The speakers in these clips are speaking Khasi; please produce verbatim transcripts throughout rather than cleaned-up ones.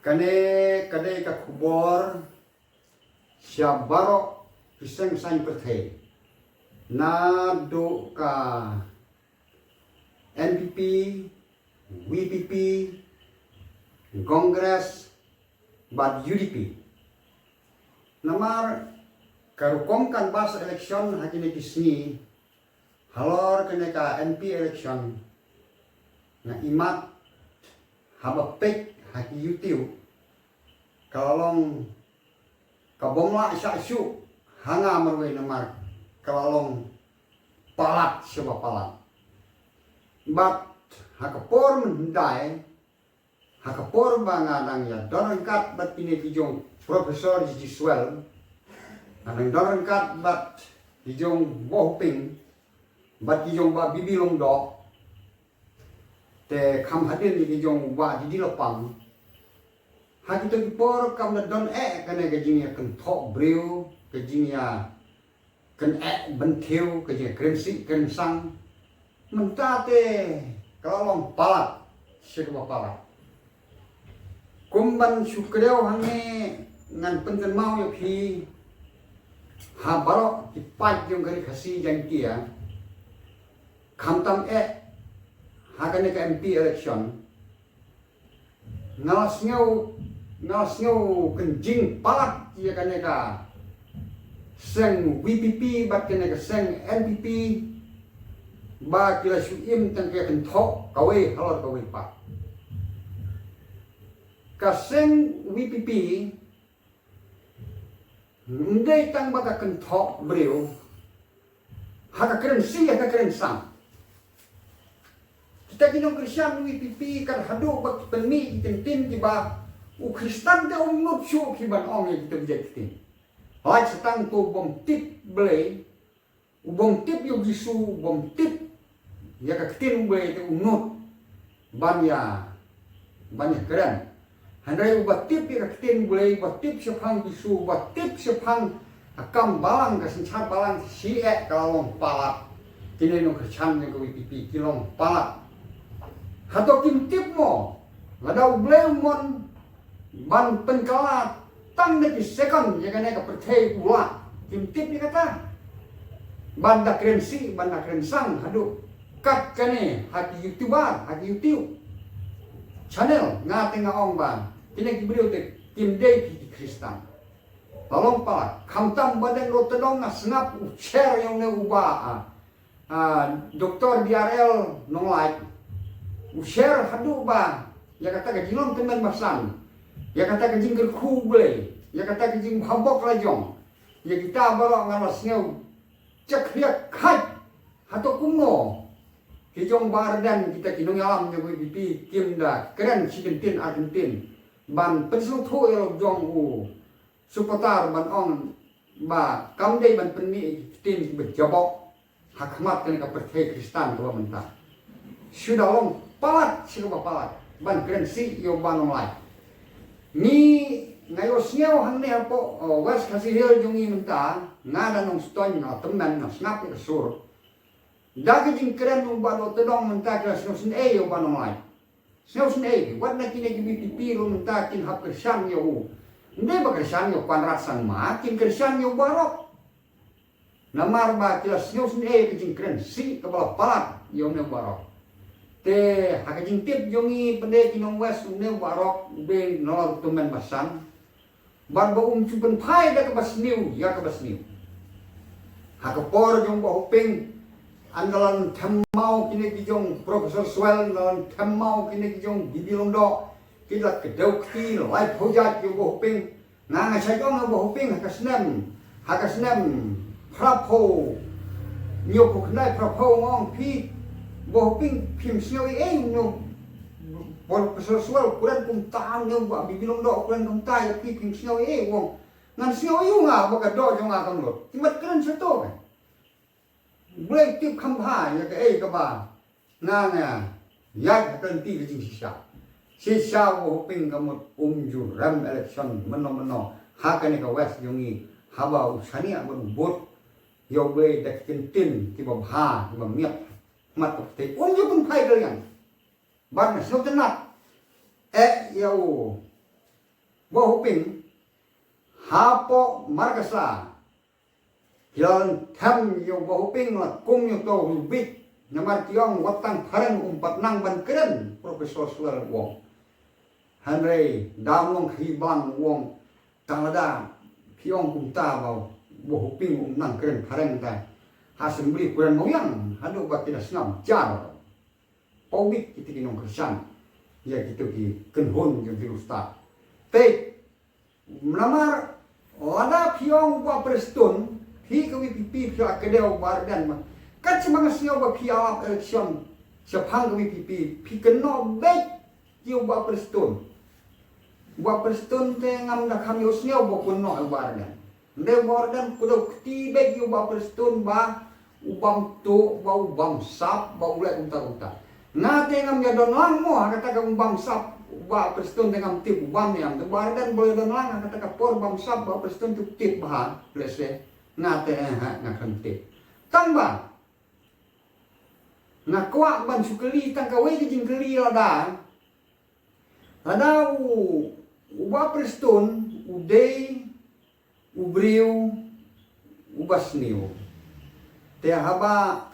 Kane ka dei ka khubor sha baroh ki seng saiñ pyrthei, naduh ka N P P, V P P, Congress bad U D P. Namar ka rukom canvass election ha kine ki sngi halor kane ka M P election, nga imat haba peit ha ki YouTube, ka la long ka bym lah shah shuh ha nga marwei namar ka la long palat shaba palat. Bad ha ka por mynhyndai, ha ka por ba nga dang ïa don ryngkat bad kine ki jong Professor G G Swell, nga dang don ryngkat bad ki jong Bah Hoping bad ki jong Bah Bibi Lyngdoh, te kham hadien ïa ki jong Bah Didi Lapang. Ha kito ki por kam da don eh kane ka jingïakynthoh briew, ka jingïa kyneh bynthiew, ka jingïakren sih kren sang. Mynta te ka la long palat, shi kaba palat. Kum ban shu kdew hangne, ngan pynkynmaw ïa phi ha baroh ki paid jong ka Ri Khasi Jaiñtia, khamtam eh ha kane ka M P election. Nga la sngew, nga la sngew kynjing palat ïa kane ka seng V P P bad kane ka seng N P P, ba ki la shu im tang ka kynthoh kawei halor kawei pat. Ka seng V P P ym dei tang ba ka kynthoh briew ha ka kren sih, ha ka kren sang. Kita ki nong Khristan V P P kan haduh ba ki pynmih ki ktien kiba u Khristan te um nud shuh ki ban ong ïa kita ki jait ktien. Lait sa tang uto u bym tip Blei, u bym tip ïa u Jisu, u bym tip ïa ka ktien U Blei te u nud ban ïa, ban ïa kren. Hynrei uba tip ïa ka ktien U Blei, uba tip shaphang Jisu, uba tip shaphang ka kam balang, ka synshar balang, shi eh ka la long palat. Kine nong Khristan jong ka V P P ki long palat. Hato kim tip mo, lada U Blei u mon ban pynkylla tang da ki second ïa kane ka pyrthei u lah, kim tip ïa kata. Ban da kren sih, ban da kren sang haduh kat kane ha ki YouTuber, ha ki YouTube channel, nga te nga ong ba kine ki briew te kim dei ki Khristan. La long palat, khamtam ba dang lut tdong nga sngap u share ïa une uba, ah, ah, Doktor D R L Nonglait. U share haduh ba ïa kata ka jinglong tymmen basan, ïa kata ka jingkyrkhu U Blei, ïa kata ka jingbhabok lajong, ïa kita baroh nga la sngew jakhlia khait. Hato kumno ki jong Bah Ardent, kita ki nongïalam jong ka V P P kim da kren shi kyntien ar kyntien ban pynsngewthuh ïa la jong u supporter ban ong ba kam dei ban pynmih ki ktien kiba jaboh ha khmat kane ka pyrthei Khristan kaba mynta. Shu da long palat, shu da palat ban kren sih ïa u Bah Nonglait. Ngi, nga ïohsngew hangne hapoh, oh, West Khasi Hills jong ngi mynta, nga da nongstoiñ, nga tymmen, nga sngap ïa ka sur. Da ka jingkren u Bah Dohtdong mynta ki la sngewsynei ïa u Bah Nonglait. Sngewsynei, wat na kine ki V P P ruh mynta kin hap kyrshan ïa u. Ym dei ba kyrshan ïa u Conrad Sangma, kin kyrshan ïa u baroh. Namar ba ki la sngewsynei ïa ka jingkren sih kaba la palat ïa une u baroh. Te ha ka jingtip jong ngi, pynban ki nong West, une u baroh u dei u nongïalam tymmen basan. Bad ba um ju pynphai da kaba sniew ïa kaba sniew. Ha ka por jong Bah Hoping, ynda la them maw kine ki jong Professor Swell, ynda la them maw kine ki jong Bibi Lyngdoh, ki la kdew kti laiphew jait ïa u Bah Hoping. Nga nga shait ong ïa u Bah Hoping ha ka snem, ha ka snem phraphew, hynñiewphew khyndai phraphew, nga ong phi, Bah Hoping, phim sngew ei ei, une u Professor Swell u kren kumta, une u Bah Bibi Lyngdoh u kren kumta ïa phi, phim sngew ei ei, u ong. Ngan sngew aïu nga ba ka doh jong nga kam lut. Ki mat kren shato ka. U Blei u tip kham bha ïa kaei kaba nga nga ïaid ha ka lynti ka jingshisha. Shisha u Bah Hoping ka mut um ju rem election mynno mynno ha kane ka West jong ngi, haba u shaniah bad u bud ïa U Blei da ki kyntien kiba bha kiba miat ha khmat ka pyrthei, um ju pynphai ka liang. Bad nga sngewtynnat eh ïa u Bah Hoping hapoh Markasa. Ki la them ïa u Bah Hoping la kum ïa uto u bit. Namar ki ong wat tang phareng um pat nang ban kren, Professor Slel u ong. Hynrei da u nongkhaïi bang u ong, tang lada phi ong kumta ba u Bah Hoping um nang kren phareng, ta ha Assembly kren mawiang haduh ba ki da sngap jar. Pawbit kita ki nongkyrshan ïa kita ki kynhun jong ki riewstad. Te namar lada phi ong u Bah Prestone, phi ka VPP phi la kdew u Bah Ardent ma. Kat sha ma nga sngew ba phi ïalap election shaphang ka VPP, phi kynnoh beit ïa u Bah Prestone. U Bah Prestone te ngam da kham ïohsngew ba u kynnoh ïa u Bah Ardent. Hynrei u Bah Ardent u kdew kti beit ïa u Bah Prestone ba u bam tuh, ba u bam sap, ba u leh kumta kumta. Nga te ngam ïa don lang mo ha kata ka u bam sap u Bah Prestone, te ngam tip u bam ne em. Te u Bah Ardent ba u ïa don lang ha kata ka por bam sap u Bah Prestone, te u tip bha, lehse. Nga te eh, ha, nga khlem tip. Tang ba nga kwah ban shu kylli tang kawei ka jingkylli lada. Lada u, u Bah Prestone u dei u briew uba sniew, te haba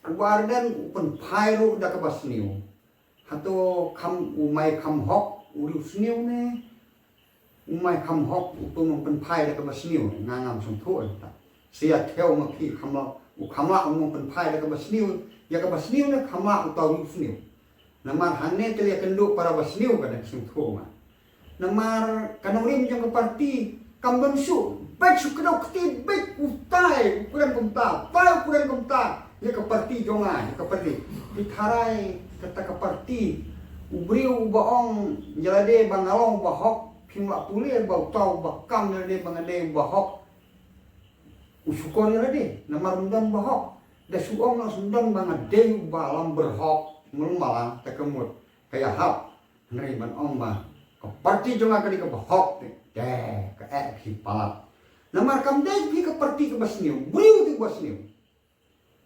u Bah Ardent u pynphai ruh da kaba sniew, hato kham u mai kham hok u riewsniew ne u mai kham hok uto u nongpynphai da kaba sniew? Nga ngam sngewthuh ïa kata. Sa ïa thew ma phi, kham lah, u kham lah u nongpynphai da kaba sniew ïa kaba sniew ne kham lah uto u riewsniew? Namar hangne te la ïakynduh para ba sniew, ka dang sngewthuh ma. Namar ka nongrim jong ka parti kam don shuh. Beit shu kdew kti beit, utai u kren kumta, utai u kren kumta ïa ka parti jong nga, ïa ka parti. Phi tharai kata ka parti, u briew uba ong ïa lade ba nga long uba hok, phim lah pule ba utai uba kam ïa lade ba nga dei uba hok u shukor ïa lade, namar um don ba hok. Da shu ong noh shu don ba nga dei uba lam byrhok, mul mala te ka mut ka ïahap. Hynrei ban ong ba ka parti jong nga ka dei kaba hok te, te ka eh phi palat. Namar kam dei phi ka parti kaba sniew, briew te uba sniew.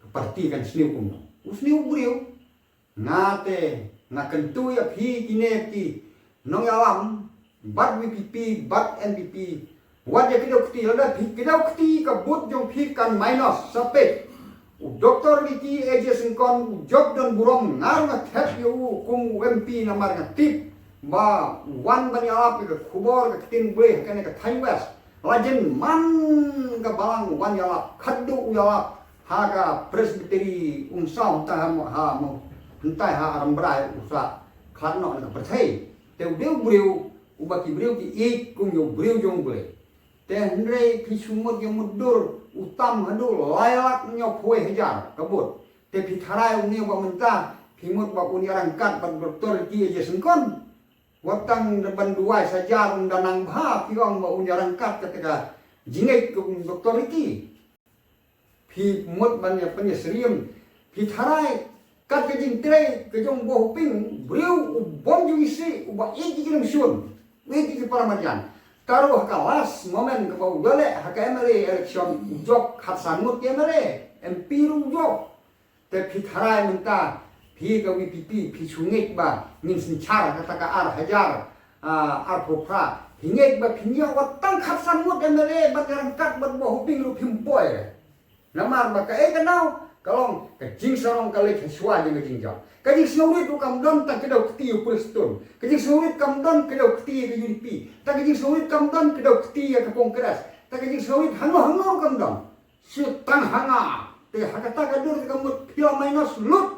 Ka parti kan sniew kumno? U sniew u briew. Nga te nga kyntu ïa phi kine ki nongïalam bad VPP bad NPP, wat ïa kdew kti. Lada phi kdew kti ka vote jong phi kan minus sa peit. U Doktor Ricky A J Syngkon u jop don burom, nga ruh nga thep ïa u kum u MP namar nga tip ba u wan ban ïalap ïa ka khubor ka ktien Blei ha kane ka thaiñ West. La jin man ka balang u wan ïalap, khadduh u ïalap ha ka Presbytery Umsaw, hyntai ha mo, ha mo, hyntai ha Rambrai u sa khlad noh na ka pyrthei. Te u dei u briew uba ki briew ki ïeit kum ïa u briew jong u Blei. Te hynrei phi shu mut ïa mutdur u tam haduh lai lak hynñiewphew hajar ka vote. Te phi tharai une uba mynta phi mut ba un ïarangkat bad Doktor Ricky A J Syngkon. Wat tang da ban duwai saja ruh da nang bha, phi ong ba un ïarangkat kata ka jingngeit ka u Doktor Ricky. Phi mut ban ïa pynïasyriem. Phi tharai kat ka jingtrei ka jong u Bah Hoping, briew u bym ju isih, uba ïeit ïa ki nongshun, u ïeit ïa ki para marjan. Te ruh ha ka last moment kaba u ïaleh ha ka MLA election, u jop khatsan ngut ki MLA, MP ruh u jop. Te phi tharai mynta phi ka VPP phi shu ngeit ba ngin synshar kata ka ar hajar, ah, arphew phra. Phi ngeit ba phin ïoh wat tang khatsan ngut MLA bad ïarangkat bad u Bah Hoping ruh phim poi. Namar ba kaei kaba ka long, ka jingsarong ka leit ha shuwa jong ka jingjop. Ka jingsngewrit ruh kam don tang kdew kti ïa u Prestone. Ka jingsngewrit kam don kdew kti ïa ka UDP. Tang ka jingsngewrit kam don kdew kti ïa ka Congress. Tang ka jingsngewrit hangno hangno ruh kam don. Shu tang ha nga. Te ha kata ka dur te ka mut phi la minus lut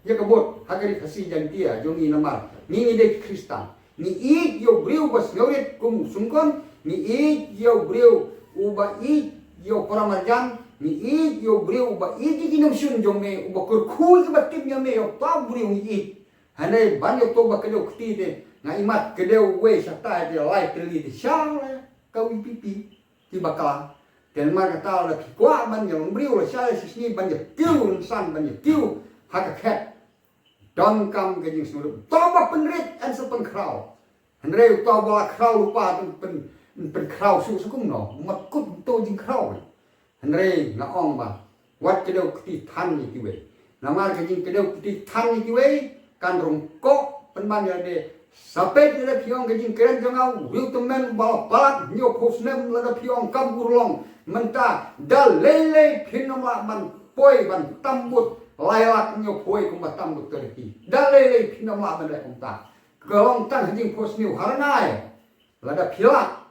ïa ka vote ha ka Ri Khasi Jaiñtia jong ngi namar ngi, ngi dei ki Khristan. Ngi ïeit ïa u briew uba sngewrit kum u Syngkon, ngi ïeit ïa u briew uba ïeit ïa u para marjan, ngi ïeit ïa u briew uba ïeit ïa ki nongshun jong me, uba kyrkhu ïa kiba tim ïa me, ïa uta u briew ngi ïeit. Hynrei ban ïa uto ba kdew kti te nga imat kdew wei shatai te lai tylli te sha ka VPP. Ki bakla. Te namar kata lada phi kwah ban ïa long briew lashai lashisngi ban ïa kiew, ngan sa ban ïa kiew ha ka khet. Donkam ka jingsngewrit. Uto ba pynrit yn sa pynkhraw. Hynrei uto ba la khraw lypa te pyn, pynkhraw shuh sa kumno? Mat kut uto jingkhraw. Hynrei nga ong ba wat kdew kti than ïa kiwei. Namar ka jingkdew kti than ïa kiwei kan rung koh pynban ïa lade Sa peit lada phi ong ka jingkren jong nga, u briew tymmen ba la palat hynñiewphew snem, lada phi ong kam urlong mynta, da lei lei phin ym lah ban poi ban tam bud lai lak hynñiewphew kumba tam bud ka riti. Da lei lei phin ym lah ban leh kumta. Ka long tang ha jingphohsniew ha rngai. Lada phi lah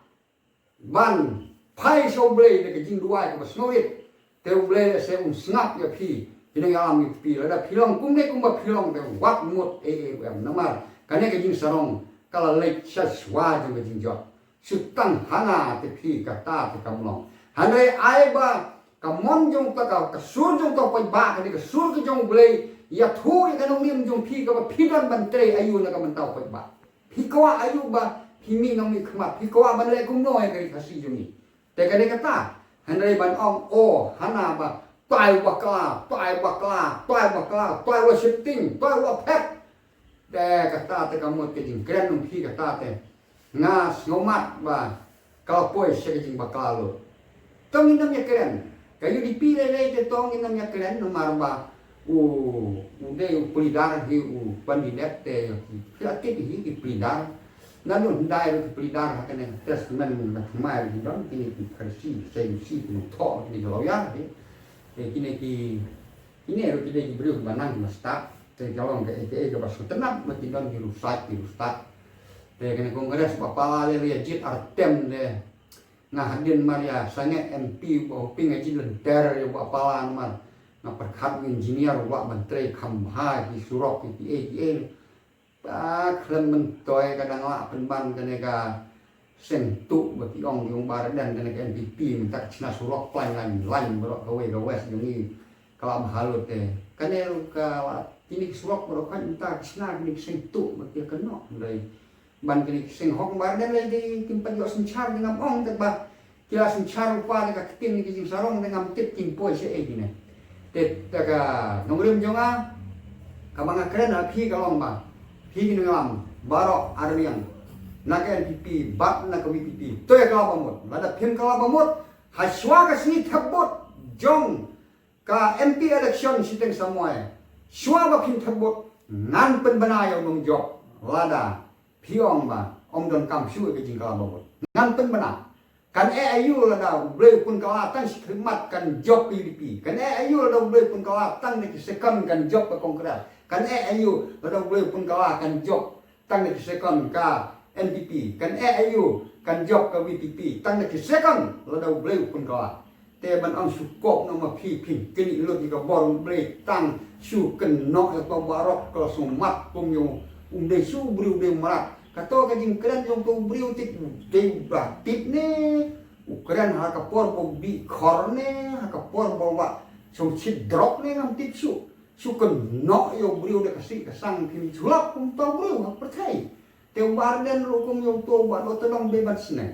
ban phai sha U Blei da ka jingduwai kaba sngewrit, te U Blei lehse un sngap ïa phi, ki nongïalam ïa phi. Lada phi long kumne kumba phi long te wat mut ei ei ruh em. Namar kane ka jingsarong ka la leit sha shuwa jong ka jingjot. Shu tang hana te phi kata te kam long. Hynrei ai ba ka mon jong ka, ka, ka sur jong ka paidbah, kane ka sur ka jong U Blei, ïathuh ïa ka nongrim jong phi kaba phi don ban trei aïu na ka bynta u paidbah. Phi kwah aïu ba phi mih nongmihkhmat, phi kwah ban leh kumno ïa ka ri Khasi jong ngi. Te ka dei kata, hynrei ban ong, oh, hana ba, tai bakla, tai bakla, tai bakla, tai la shifting, tai la phet. Te kata te ka mut ka jingkren jong phi kata te. Nga sngewmat ba ka la poi sha ka jingbakla lut. To ngin ym ïakren. Ka U D P lei lei te to ngin ym ïakren namar ba u, u dei u pleader hi u candidate te ki la tip hi ki pleader. Naduh hyndai ruh ki pleader ha kane ka testament na thymmai ruh ki don kine ki pharshi, sadusi, ki nongthoh, kine ki lawyer hi. Te kine ki, kine ruh ki dei ki briew kiba nang kiba stad. Te ka long kaei kaei kaba sngewtynnat ba ki don ki riewstad ki riewstad. Te kane Congress ba pala lei lei jied ar term te. Nga hadien mar ïa sangeh M P ba hoping ha jingïalynter ïa u Bah Pala namar nga pyrkhat u engineer u lah ban trei kham bha ki surok ki kiei kiei. Ba khlem myntoi ka dang lah pynban kane ka seng tuh ba ki ong ki ong Bah Ardent kane ka N P P mynta ka shna surok plan lain lain baroh kawei ka west jong ngi ka lah bha lut te. Kane ruh ka lah kine ki surok baroh khoit mynta ka shna kine ki seng tuh ba ki kynnoh hynrei ban kine ki seng hok Bah Ardent lei dei kim pat ïoh synshar, dei ngam ong te ba ki la synshar lypa da ka ktien ki jingsarong, dei ngam tip kim poi shaei kine. Te da ka nongrim jong nga kaba nga kren ha phi ka long ba phi ki nongïalam baroh arliang na ka N P P bad na ka V P P, to ïa kylla ba mut. Lada phim kylla ba mut, ha shuwa ka sngi thep vote jong ka M P election shiteng samoi, shuwa ba phin thep vote, ngan pynbna ïa u nongjop lada phi ong ba ym donkam shuh ïa ka jingkylla ba mut. Ngan pynbna. Kan eh aïu lada U Blei u pynkylla tang shi khlieh mat kan jop ka U D P. Kan eh aïu lada U Blei u pynkylla tang da ki second kan jop ka Congress. Kan eh aïu lada U Blei u pynkylla kan jop tang da ki second ka N P P. Kan eh aïu kan jop ka V P P tang da ki second lada U Blei u pynkylla. Te ban ong shu kop noh ma phi, phin kynnoh lut ïa ka bor U Blei tang shu kynnoh ïa ka baroh ka la sngewmat kum ïa um dei shu briew dei mrad. Kato ka jingkren jong uto u briew tip u dei ba tip ne u kren ha ka por ba u bih khor ne ha ka por ba u wah sngewshit drok ne ngam tip shuh. Shu kynnoh ïa u briew da ka sih ka sang, phim shu lap kum uto u briew ha pyrthei. Te u Bah Ardent ruh kum ïa uto u Bah Dohtdong dei ban sneng.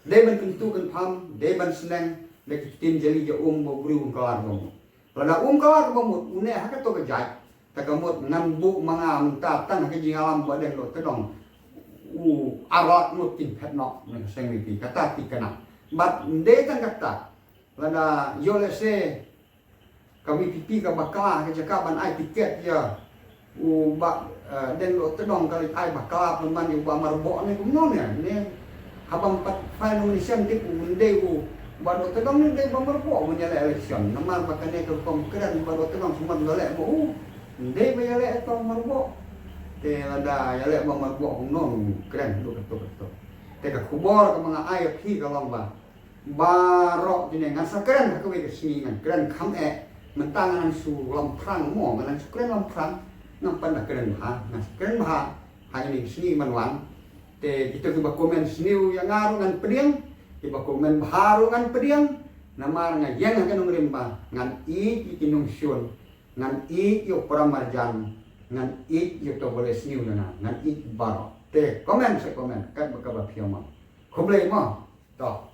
Dei ban kyntu kynpham, dei ban sneng da ki ktien jali ja um ba u briew um kylla kaba mut. Lada um kylla kaba mut, une ha kato ka jait, te ka mut ngan buh ma nga mynta tang ha ka jingïalam Bah Ardent Dohtdong u ar lak ngut kin phet noh na ka seng V P, kata ki kynnoh. Bad ym dei tang kata, lada ïoh lehse ka V P P ka bakla ha ka jaka ban ai tiket ïa u Bah, eh, Ardent Dohtdong, ka leit ai bakla pynban ïa u Bah Myrboh ne kumno ne, ne haba ym pat phai nomination tip u, ym dei u Bah Dohtdong ne dei Bah Myrboh ban ïaleh election. Namar ba kane ka rukom kren Bah Dohtdong sumar ïaleh ba u, ym dei ba ïaleh ïa u Bah Myrboh. Te lada ïaleh Bah Myrboh kumno u kren haduh kato kato. Te ka khubor kaba nga ai ïa phi ka long ba baroh kine ngan sa kren ha kawei ka sngi, ngan kren kham eh. Mynta ngan shu lamphrang mo, ngan shu kren lamphrang. Ngam pat da kren bha, ngan shu kren bha ha kine ki sngi ban wan. Te kito kiba comment sniew ïa nga ruh ngan pdiang, kiba comment bha ruh ngan pdiang. Namar nga ïeng ha ka nongrim ba ngan ïeit ïa ki nongshun, ngan ïeit ïa u para marjan, ngan ïeit ïa uto ba leh sniew ïa nga, ngan ïeit baroh. Te comment sa comment katba kaba phi ong mo. Khublei mo. To.